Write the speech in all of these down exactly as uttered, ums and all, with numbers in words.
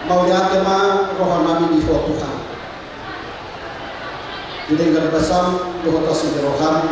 Mauliate ma roha nami di Ho Tuhan. Didenggan basa dohot asi ni roham.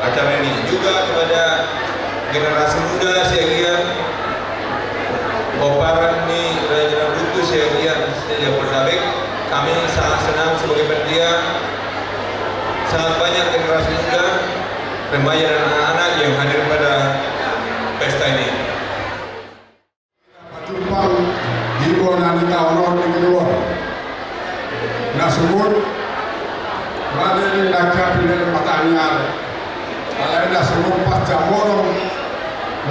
Acara ini juga kepada generasi muda Siagian, pomparan ni Raja Nabutu Siagian, Siagian Poltabek. Kami sangat senang sebagai panitia, sangat banyak generasi muda, remaja dan anak-anak yang hadir pada pesta ini. Pajumpang di bona ni taon on di gedung on. Na sumut, rade ni langka pinel mata ni ari. Alai na sumut pas jam onom,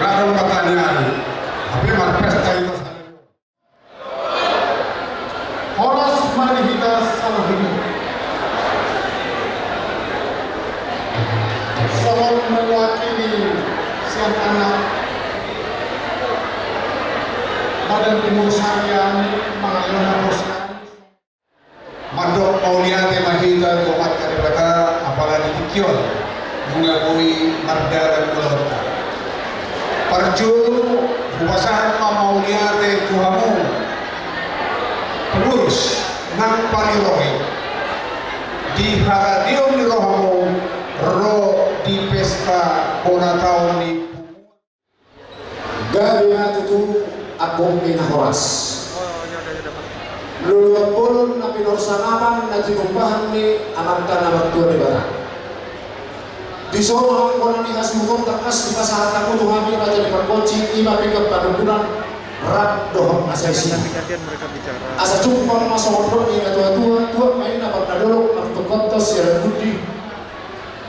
ngadong mata ni ari. Tapi marpesta hita sahali on. Horas ma di hita saluhutna. Songon mewakili sian anak Badan Pengurus Harian Mangaliona Bos. Mandok mauliate ma hita tu Amanta Debata, apala di tingki on nunga boi mardalan ulaonta. Parjolo hupasahat ma mauliate tu hamu pengurus nang panirohi di haradeon ni rohamu ro di pesta bona taon ni Gabe ma tutu angkupmi na horas. Loloan bolon na pinorsangapan na tinumpahan ni Amanta na martua Debata. Dison anggo na nihasuhuton tangkas dipasahat hamu tu hami raja ni pargonsi, ima pinggan panungkunan rap dohot na saisi. Asa jumpang ma songon dok ni na tua-tua, tuat ma inna parna dolok, martungkot sialan gundi.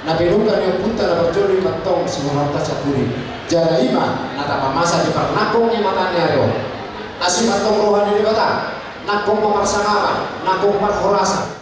Na pinungka ni ompunta na parjolo i mantong siboranta sapudi. Jala ima na tapamasa di parnangkok ni mata ni ari on. Asi mantong roha ni Debata, nangkok ma parsangapan, nangkok parhorasan.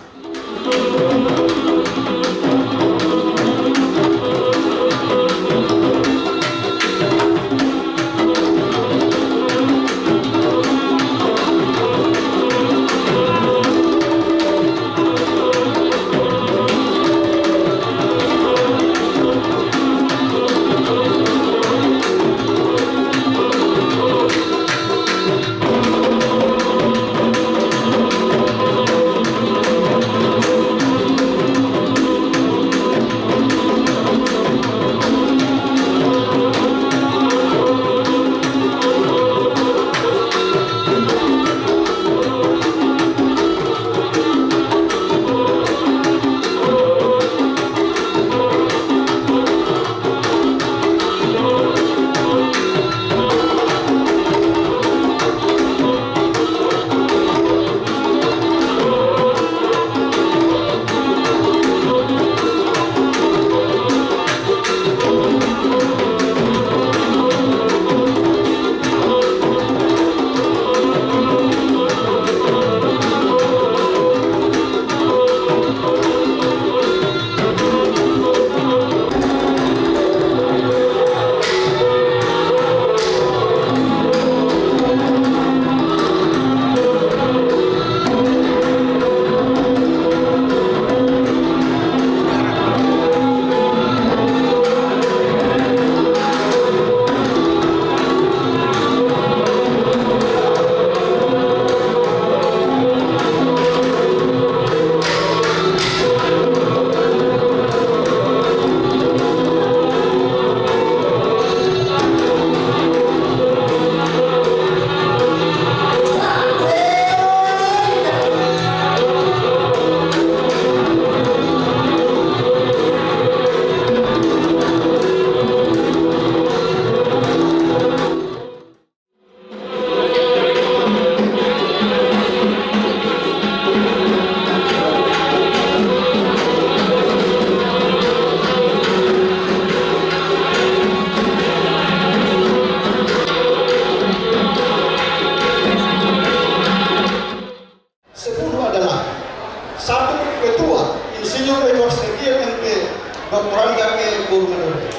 Doktoranda E Boru Madura.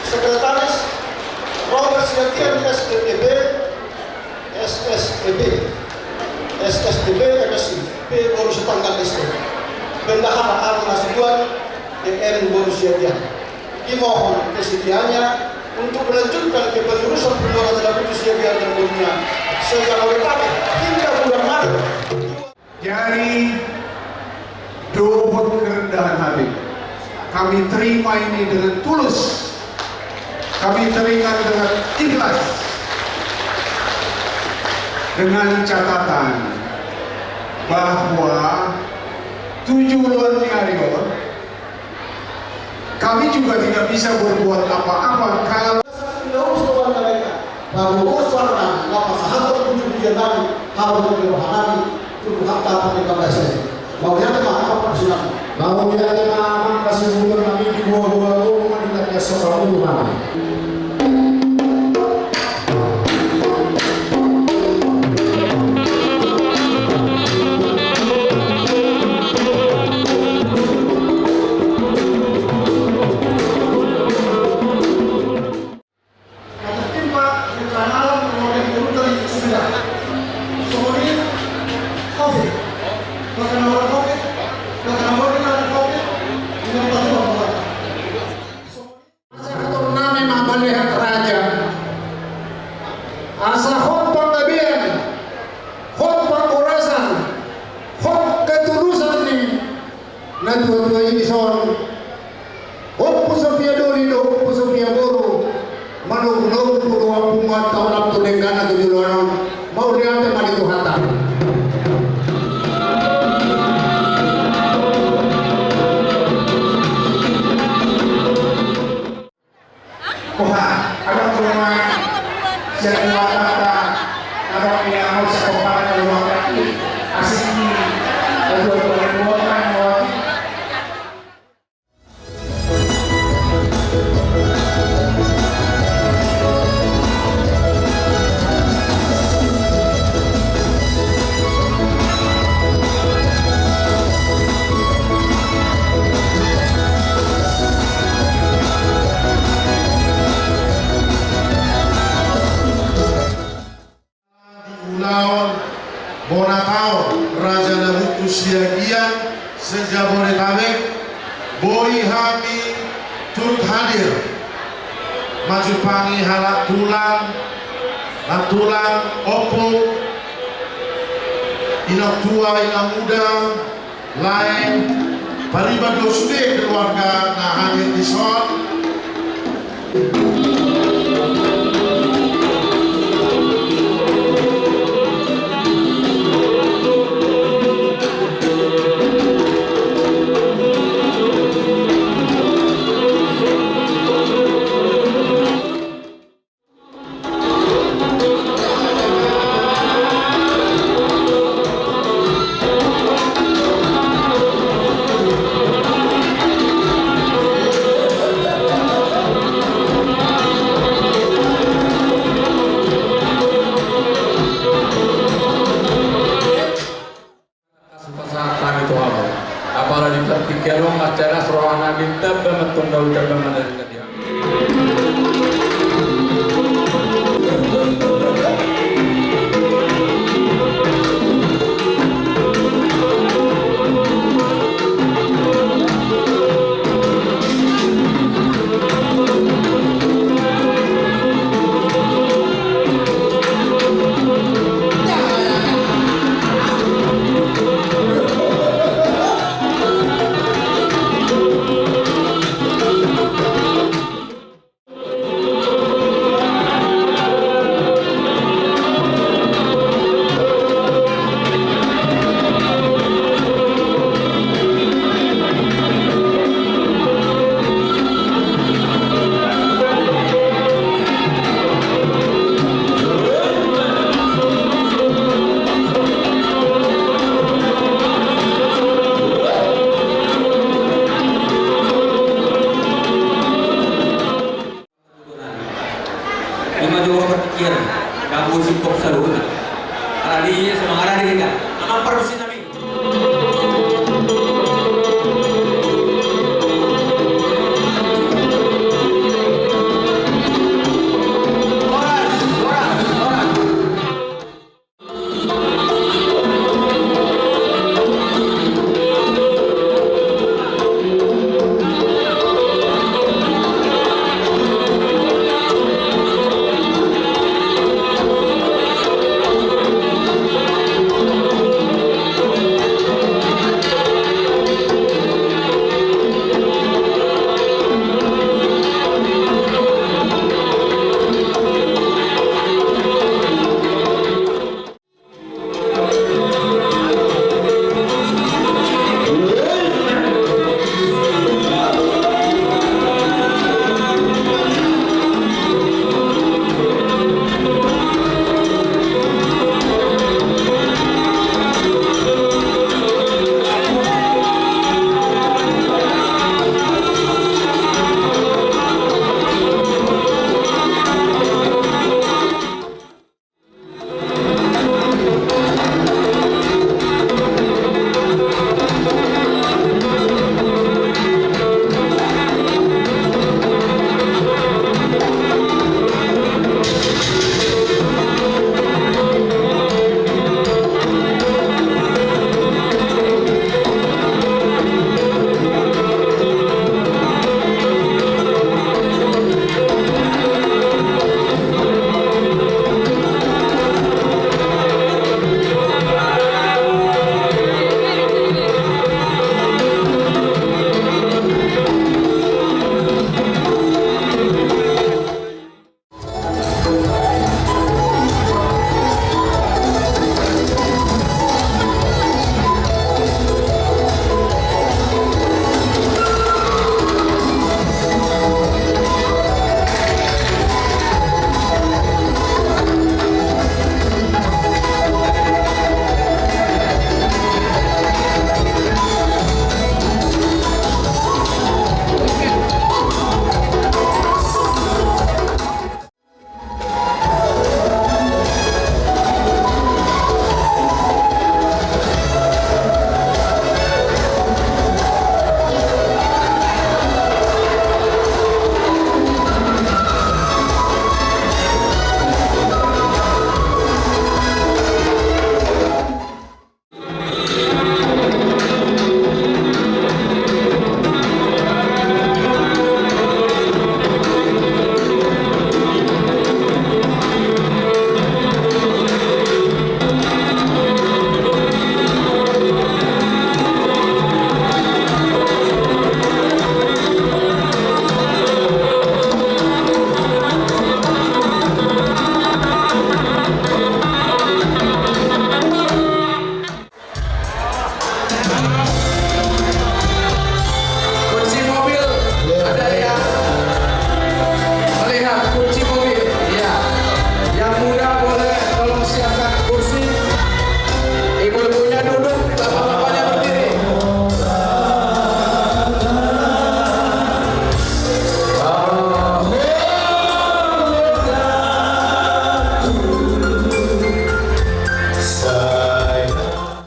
Sekretaris Robert Siagian, S T T B, S S T B, S S T B, M S I, P Boru Sitanggang S T. Bendahara Arun Hasibuan, D M Boru Siagian. Dimohon kesediaannya untuk melanjutkan kepengurusan Pengurus Raja Naputu Siagian dan Borunya se-Jabodetabek hingga bulan Maret. Jadi, dohot kerendahan hati, kami terima ini dengan tulus, kami terima dengan ikhlas, dengan catatan bahwa tujuh bulan ni ari on, kami juga tidak bisa berbuat apa-apa kalau Mauliate ma, Amang, kasihon nami di boha-boha on, ma di tangiang sokam ni Tuhan. Asa hator nami ma balehan raja. Asa hot panggabean, hot panghorasan, hot ketulusan ni natuatua i dison. Ompu Sofia Doli dohot Ompu Sofia Boru, manogunogu tu roha punguanta on, tu dengganna tu joloan on. Mauliate ma di Tuhanta. Oha, adong dongan sian keluarganta, adong di na mauliate sian keluarganta, asing ni, aduh, aduh, aduh, aduh. Di ulaon bona taon Raja Naputu Siagian se-Jabodetabek, boi hami turut hadir manjumpangi halak tulang, nantulang, ompung, inong tua, inong muda, lae, pariban dohot sude keluarga na hadir dison. Hupasahat hami tu hamu. Apala di partingkian on mansai las roha nami, tamba ma antong na uli, tamba ma na uli di hami. Ima jo partingkian, gabu singkop saluhutna. Alani i, semangat ari hita. Amang parmusi.